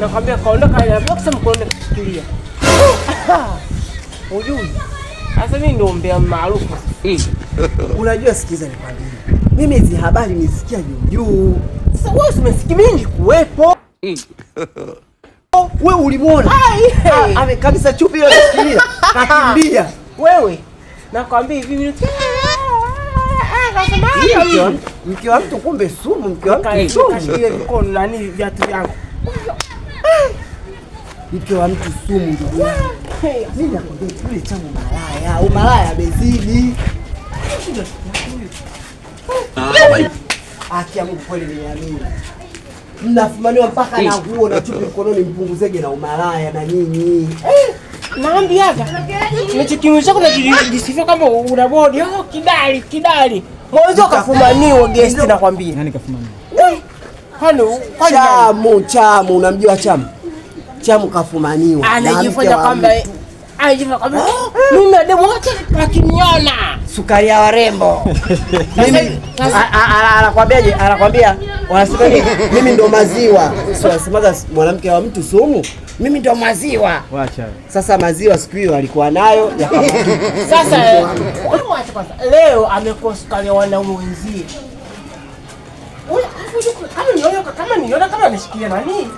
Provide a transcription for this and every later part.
Nakwambia kaondoka na boxer mkononi kashikilia. Hujui. Sasa mimi ndio mbea maarufu. Unajua, sikiza nikwambie. Mimi hizi habari nisikia juu juu. Sasa wewe umesikia mimi nilikuwepo. Wewe ulimuona? Ame kabisa chupi ile anashikilia. Kakimbia. Wewe nakwambia hivi mimi mke wa mtu kumbe sumu, mke wa mtu sumu. Kashikilia mkono nani viatu vyangu. Mke wa mtu sumu ndugu yangu. Mimi nakwambia yule Chamu malaya, umalaya amezidi. Haki ya Mungu kweli niamini. Mnafumaniwa mpaka na nguo na chupi mkononi, mpunguzege na umalaya na nyinyi. Naambiaga. Nimechikimisha kuna jisifia kama una bodi. Oh, kidali, kidali. Mwanzo kafumaniwa guest nakwambia. Nani kafumaniwa? Kwani Chamu, Chamu, unamjua Chamu? Chamu kafumaniwa. Anajifanya kwamba mimi na demu wote wakiniona. Sukari ya warembo. Mimi anakwambiaje? Anakwambia wanasema nini? Mimi ndo maziwa. Si wanasemaga mwanamke wa mtu sumu? Mimi ndo maziwa. Wacha. Sasa maziwa siku hiyo alikuwa nayo yakamwagika. Sasa wacha kwanza. Leo amekuwa sukari ya wanaume wenzie. Kama niona kama ameshikilia nani?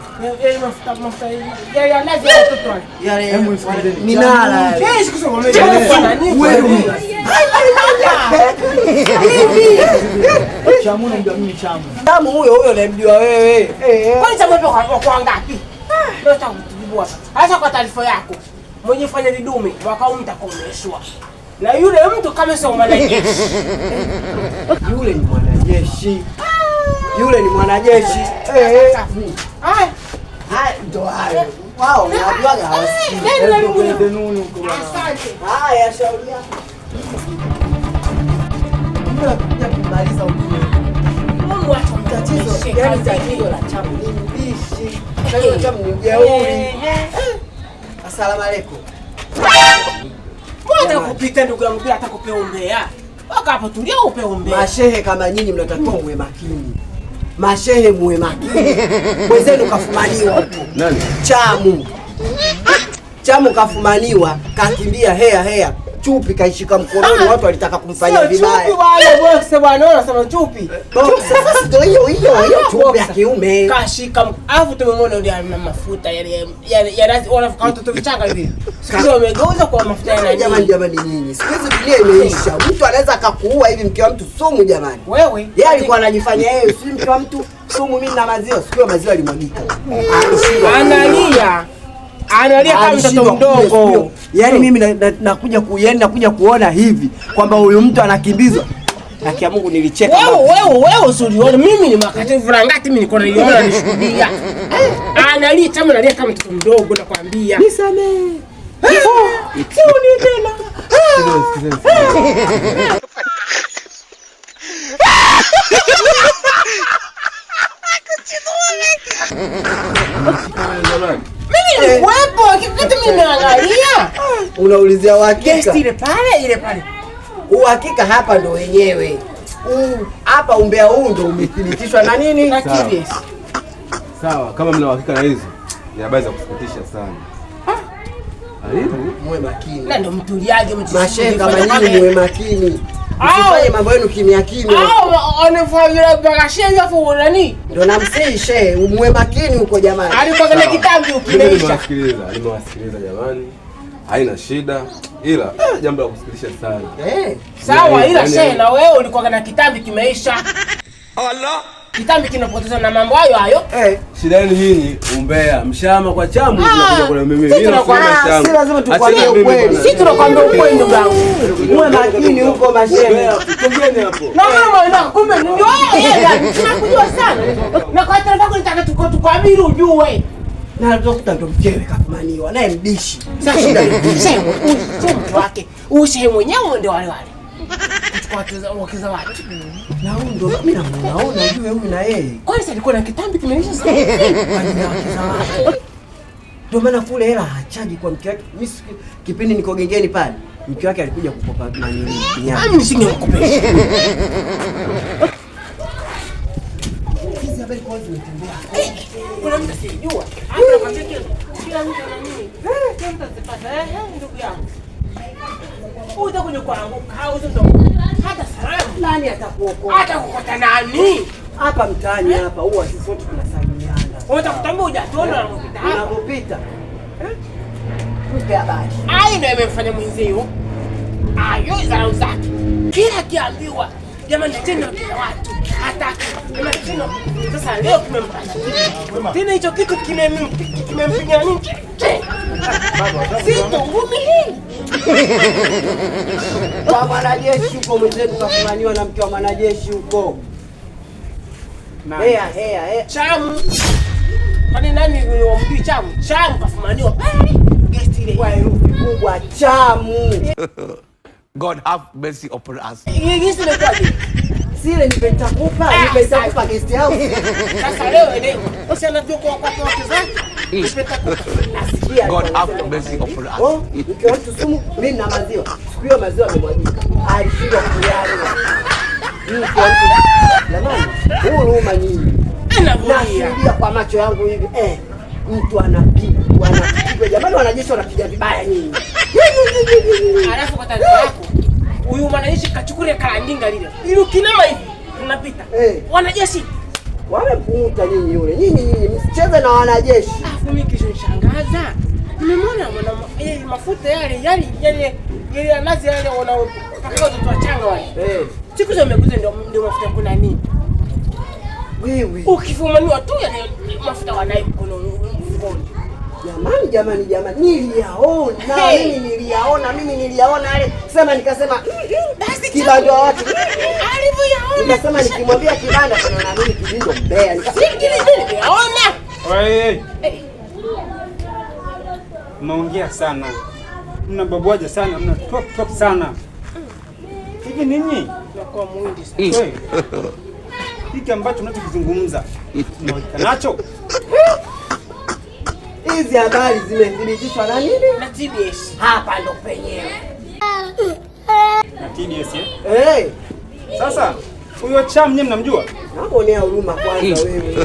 Mafuta mafuta ya nazi ya watoto wale. Yale minara. Yeye sikusema nani? Wewe. Chamu unamjua mimi Chamu. Chamu huyo huyo unamjua wewe. Kwani Chamu yupo kwa ngapi? Ndio nitakujibu hapa. Sasa kwa taarifa yako, mwenye fanya vidume mwaka huu mtakomeshwa. Na yule mtu kama sio mwanajeshi. Yule ni mwanajeshi. Yule ni mwanajeshi. Haya ndo hayo. Wao unajuaga hawasikii. Asante. Haya shauri yako. Mbona kumaliza ujue? Mungu Tatizo, yaani tatizo la Chamu ni mbishi. Tatizo la Chamu ni mjeuri. Asalamu alaykum. Mbona kupita ndugu yangu bila hata kupea umbea? Waka hapo tulia upe umbea. Mashehe kama nyinyi mnatakiwa muwe makini. Mashehe muwe makini. Mwenzenu kafumaniwa huko. Nani? Chamu. Chamu kafumaniwa, kakimbia hea hea. Chupi kaishika mkononi, watu walitaka kumfanya vibaya. Chupi wale boxe bwana, wanasema chupi. Sasa ndio hiyo hiyo hiyo chupi ya kiume. Kashika alafu tumemwona ndio ana mafuta yale yale yale wanafuka watoto vichanga hivi. Siku hizi wamegeuza kwa mafuta ya nani? Jamani jamani nyinyi. Siku hizi dunia imeisha. Mtu anaweza akakuua hivi mke wa mtu sumu jamani. Wewe yeye alikuwa anajifanya yeye si mke wa mtu sumu, mimi na maziwa. Siku hiyo maziwa alimwagika. Analia. Analia kama mtoto mdogo. Yaani mimi nakuja nakuja kuona hivi kwamba huyu mtu anakimbizwa. Haki ya Mungu nilicheka. Wewe usione mimi ni makati vrangati mimi niko naiona nishuhudia. Analia chama analia kama mtoto mdogo nakwambia. Nisamee. Sioni tena. Mimi nilikuwepo, kitu mimi naangalia. Unaulizia uhakika. Guest ile pale, ile pale. Uhakika hapa ndo wenyewe. Hapa umbea huu ndo umethibitishwa na nini? Na TBS. Sawa, kama mna uhakika na hizo ni habari za kusikitisha sana. Karibu muwe makini. Na ndo mtuliaje mtu. Mashehe kama nyinyi muwe makini. Msifanye mambo yenu kimya kimya. Anafanya bagashia hapo nani? Ndio namsihi shehe, muwe makini huko jamani. Alikuwa kwenye kitambi ukimeisha. Nimewasikiliza jamani. Haina shida ila jambo la kusikitisha sana. Sawa ila shehe na wewe ulikuwa na kitambi kimeisha. Allah. Kitambi kinapoteza na mambo hayo hayo. Shida yenu nyinyi umbea, mshama kwa Chamu tunakuja kwa mimi. Si lazima tukwambie ukweli. Sisi tunakwambia ukweli ndugu yangu. Muwe makini huko mashehe. Tungeni hapo. Na mama ndio kumbe ndio yeye tunakujua sana. Na kwa taarifa yako nitaka tukwambie ujue. Na utakuta ndo mkewe kafumaniwa naye mbishi. Sasa shida ni shehe mtu wake. Ushehe mwenyewe ndio wale wale. Wakiza watu. Na huyu ndo mimi namuona ujue huyu na yeye. Kwani alikuwa na kitambi kimeisha sasa. Ndio maana kule hela hachaji kwa mke wake. Mimi kipindi niko gengeni pale, mke wake alikuja kukopa nani nyama. Mimi nisingemkopesha. Hizi habari kwa zimetembea. Kuna mtu asiyejua. Hapa Nakwambia kila mtu ana nini? Kila mtu azipata. Ndugu yangu. Utakuja kuanguka au ndo hata salamu. Nani atakuokoa? Hata kukota nani? Hapa mtaani hapa huwa sisi wote tunasalimiana. Utakutambua hujatuona unapopita hapa. Unapopita. Mpe habari. Ayo ndio imemfanya mwenzio. Ayo dharau zake. Kila akiambiwa jamani tena kila watu hataki. Jamani tena sasa leo kimempata. Tena hicho kitu kimempiga nini? Sito ngumi hii. Kwa mwanajeshi huko mwenzetu kafumaniwa na mke wa mwanajeshi huko. Hea hea hea. Chamu. Kwani nani wamjui Chamu? Chamu kafumaniwa pale guest ile. Kwa herufi kubwa Chamu. God have mercy upon us. Hii si imekuwaje? Sile nipe nitakupa, nipe nitakupa guest house. Sasa leo eneo. Sasa anajua kwa kwa wake zake. Nipe nitakupa. Nasikia. God have mercy upon us. Oh, mke wa mtu sumu, mimi na maziwa. Siku hiyo maziwa yamemwagika. Alishindwa kuyanywa. Mke wa mtu. Jamani, huruma nyinyi. Anavulia. Nashuhudia kwa macho yangu hivi. Mtu anapigwa, anapigwa. Jamani, wanajeshi wanapiga vibaya nyinyi. Alafu kwa taarifa yako, huyu mwanajeshi kachukulia kalandinga lile. Ili ukinama hivi unapita. Wanajeshi wamempunguta nyinyi yule. Nyinyi msicheze na wanajeshi. Alafu mimi kilichonishangaza, nimemwona mwana mafuta yale yale yale yale nazi yale wanapaka watoto wachanga wale. Siku za mekuza ndio mafuta kuna nini? Wewe. Ukifumaniwa tu yale mafuta wanayo mkono mfukoni. Jamani jamani jamani, niliyaona. Mimi niliyaona, mimi niliyaona yale. Sema nikasema basi kibanda watu. Alivyoyaona. Nikasema nikimwambia kibanda kuna na mimi kibindo mbea. Nikasema niliyaona. Wewe. Mnaongea sana. Mnababwaja sana, mna talk talk sana. Hivi ninyi? Nakuwa mwingi sana. Hiki ambacho mnachokizungumza mnaika nacho? Hizi habari zimethibitishwa na nini? Na TBS. Hapa ndo penyewe. Na TBS eh? Sasa huyo Cham nyinyi mnamjua? Nakuonea huruma kwanza wewe.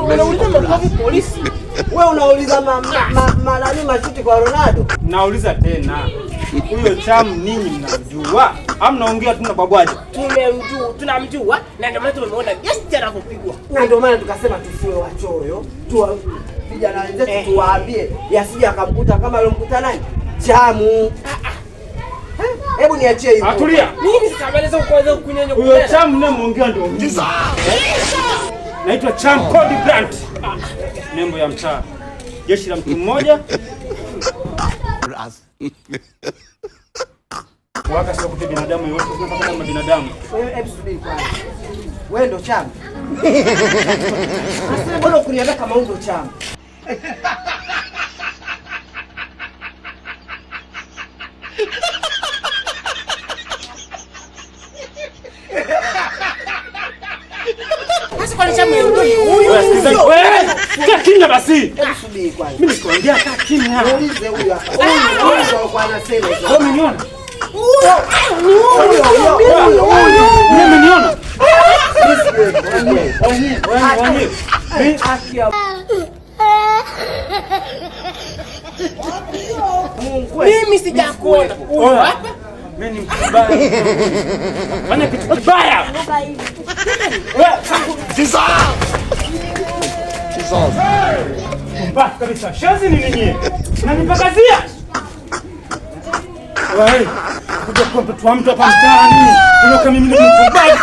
Unauliza makofi polisi. Wewe unauliza nani mashuti kwa Ronaldo? Nauliza tena. Huyo Cham ninyi mnamjua? Au mnaongea tu na babwaje? Tumemjua, tunamjua na ndio maana tumemuona guest anapopigwa. Na ndio maana tukasema tusiwe wachoyo. Tu vijana wenzetu tuwaambie yasije akamkuta kama alomkuta nani? Chamu. Hebu niachie hiyo. Atulia. Mimi sitamaliza kuanza kunyonya. Huyo Cham mnamuongea ndio mimi. Naitwa Cham Cody Brandt. Nembo ya mtaa. Jeshi la mtu mmoja. Waka sio kupe binadamu yote, tunataka kama binadamu. Wewe hebu subiri kwanza. Wewe ndo Cham. Sasa mbona ukuniambia kama wewe ndo Cham? Sasa kwa Cham ndio huyu. Wewe, kaa kimya basi. Hebu subiri kwanza. Mimi nikuambia kaa kimya. Muulize huyu hapa. Huyu ndio alikuwa anasema. Wewe umeniona? Huyu. Mimi umeniona? Mimi sijakuona. Huyu hapa. Mimi ni mbaya. Fanya kitu kibaya. Jesus! Jesus. Mbaya kabisa. Shazi ni nini? Na nipakazia. Wewe, kuja kwa mtoto wa mtu hapa mtaani. Unaona mimi ni mtu mbaya.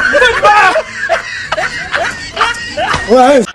Wewe.